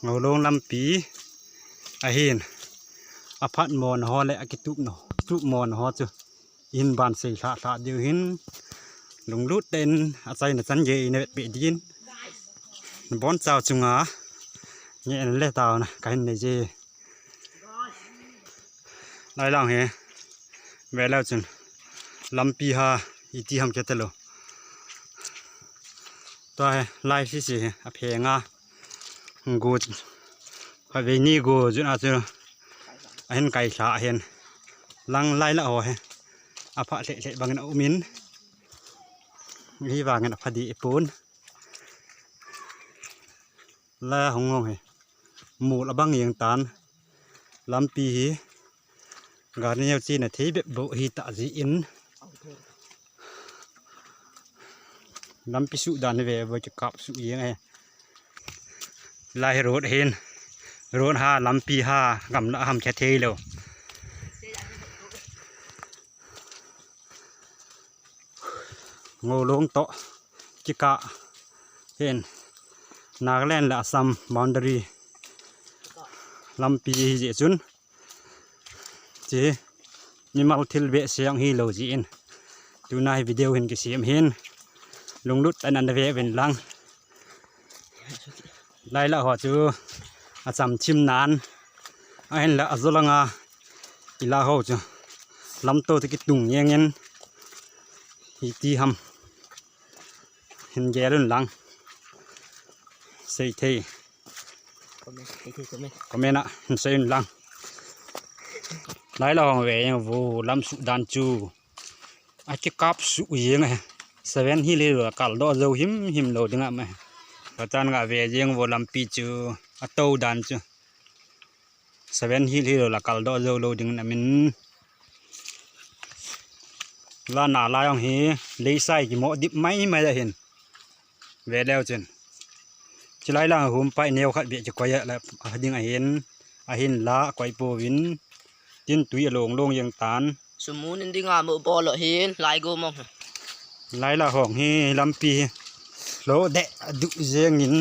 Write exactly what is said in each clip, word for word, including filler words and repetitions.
Ngolong lampi ahin, aphat mona ho le akitup no, kitup mona ho chu ihin ban sei lhah lhah diu hin, lunglut tah in achaina chan gei in vetpeh din. Bonchau chunga ngen le taona kahin nei je. Lai lang hi veleu chun lampi ha iti ham kete lou. Tua hi lai sisi hi aphenga go, khatvei ni go jun a chu ahin kai lha ahin, lang lai lah ho hi apha lheh lheh bangin aumin, hivangin apha deh pon. La hung hung hi mol abang jeng tan, lampi hi gari neo chena thei bep bou hitah jeh in, lampi suh dan hi ve, voi kikap suh jeng e. Lai hi road hin, road ha lampi ha gamlah ham khe thei lou. Ngolong toh kikah hin, Nagaland le Assam boundary lampi hi jeh chun, chi mimal thil behseh jong hilou jeh in, tuna hi video hin kisem hin, lunglut tah in ana ve uvin lang. Lai lah ho chu acham thim nan, ahinla ajo langa ilah ho chu lamto toh kitung jeng in, iti ham hin gel un lang, sei thei comment a hin sei un lang. Lai lah hung ve jeng vo, lam suh dan chu akikap suh jeng e. Seven Hill hilou a kal doh jou him him lou ding a ma. Patan ga ve jeng vo, lampi chu atou dan chu Seven Hill hilou la kal doh jou lou ding na min. La na la jong hi leisai kimo dip mai mai ahin. Veleu chun, chilai lang hum pai neo khat beh kikoi a la ding ahin, ahinla koi pouvin, tin tui along long jeng tan. Sumun in dinga mo bol lo hin, lai go mong. Lai lah hung hi lampi hi lo deh duh jeng in,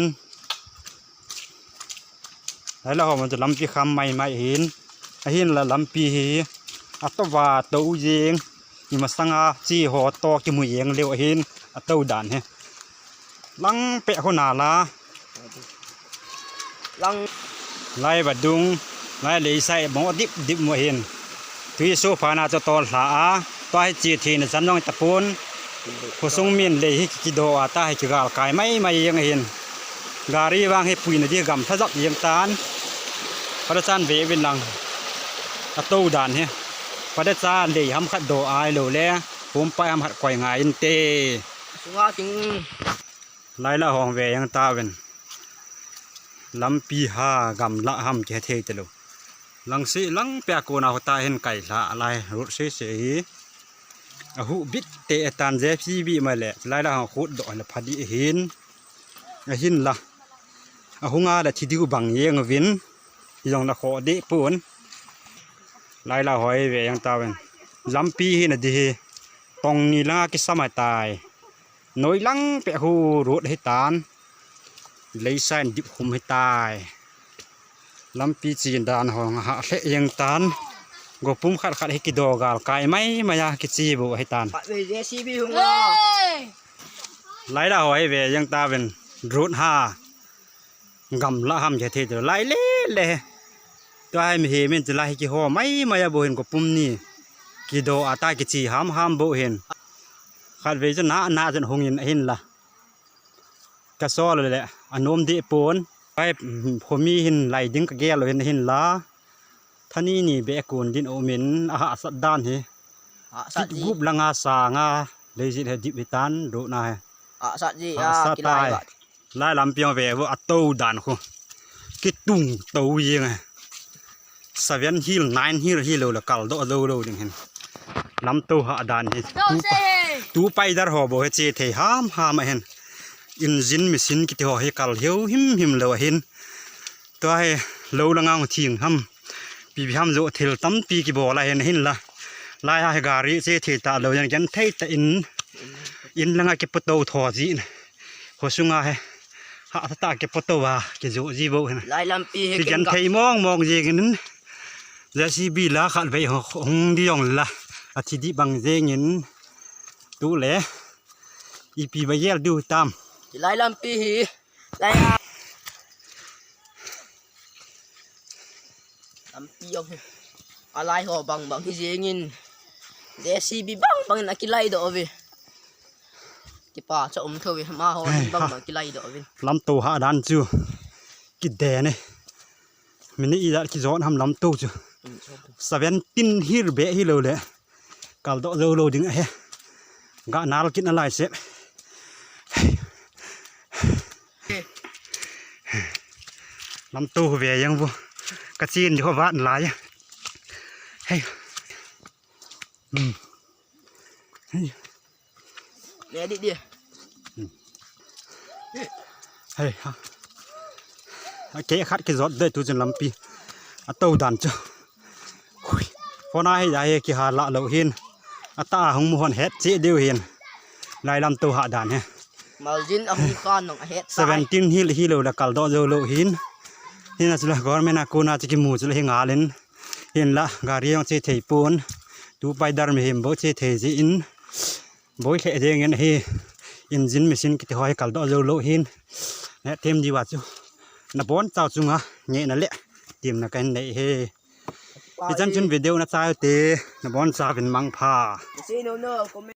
lai lah hung chu lampi kham mai mai hin, ahinla lampi hi atou va tou jeng, imasanga chi ho toh kimu jeng leu ahin, atou dan hi. Lang peh khu na la. Lang. Lai vadung, lai leisai mo dip dip mo hin. Tui su phana chu tol lha a, tua hi chi thina chan jong tapon. Khosung min lei hi kido a, tua hi kigal kai mai mai jeng hin. Gari vang hi puina di gamla jat jeng tan. Pada chan ve uvin lang. Atou dan hi. Pada cha lei ham khat do ai lou le, hum pai ham khat koi ngai inte. Sunga ting. Lai lah hung ve jeng tauvin. Lampi ha gamlah ham kihethei talou. Langse lang peh a kona hota hin kai lha lai road sese hi. Ahuh bit teh tan, JCB mai le lai lah hung khut doh le pha ding ahin. Ahinla, ahunga le thi diu bang jeng uvin. Jong la kho deh pon. Lai lah hung ve jeng tauvin. Lampi hi na di hi. Tong ni langa kisam ahitai. Noi lang peh khu road hitan. Leisai in dip khum hitai. Lampi chi dan hung ha lheh jeng tan. Gopum khat khat hi kido gal kai mai mai a kichi bou hitan. Khat ve JCB hung la. Lai lah hung ve jeng tauvin. Road ha. Gamlah ham kihethei talou lai le le. Tua hi mihem in chu lai hi kiho mai mai a bou hin, gopum ni kido a ta kichi ham ham bou hin. Khatvei chu na na chun hung in ahinla. Ka sol le anom deh pon. Pai, khomi hin lai ding ka gel lou hin ahinla. Thani ni beh kon din aumin, ahahsat dan hi. Ahahsat ji. Gup langa sanga, leijit hi dip hitan, road na hi. Ahahsat ji, ahahsat a, kilai tai. Lai lampi hung ve vo, atou dan khu. Kitung tou jeng e. Seven Hill, Nine Hill hilou la kal doh jou lou ding hin. Lamtou ha dan hi. Tu pa, tu paidar ho bou hi che thei ham ham ahin. Engine machine kiti ho hi kal hiu him him lou ahin. Tua hi lou langa hung thing ham. Pi pi ham jo thil tampi kibol ahin, ahinla. Lai a hi gari che thei talou jeng, genthei tah in. In langa kiputou tho jin. Khosunga hi. Ata ke poto wa ke jo ji bo hin. Lai lampi hi. Ti ken ken ga thei mong mong jeng in. J C B la khat vei ho hung di jong la. A thi di bang jeng in. Tu le. Ipi ba yel du tam. Lai lampi hi. Lai a. Lampi jong hi. A lai ho bang bang hi jeng in. J C B bang bang in a kilai do ve. Kipa cha um tho ve. Ma ho bang bang kilai do ve. Lamto ha dan chu. Kide ne. Mini i dat ki jon ham lamto chu. Seventeen hil be hi lo le. Kal do zo lo ding a he. Ga nal kin a lai se. Lamto ve yang bu. Ka chin di ho vat lai. Hey. Hmm. Hey. Ne di di. Hey ha. A ke khat ki jot de tu chen lampi. A to dan chu. Hui. Phone a hi ja hi ki ha la lo hin. A ta hung mu hon het che deu hin. Lai lamto ha dan he. Maljin a hung khan nong a het. Seventeen hil hi lo la kal do zo lo hin. Hin a chu la government a kuna chi ki mu chu la hi ngal in. Hin la gari jong che thei pon. Tu pai dar mi him bo che thei ji in. Boi lheh jeng in hi engine machine kiti ho hi kal do zo lo hin. Ne them di wa chu. Na bon chau chunga nge na le. Tim na kan nei he. Ichan chun video na chau te. Na bon chau vin mang pha.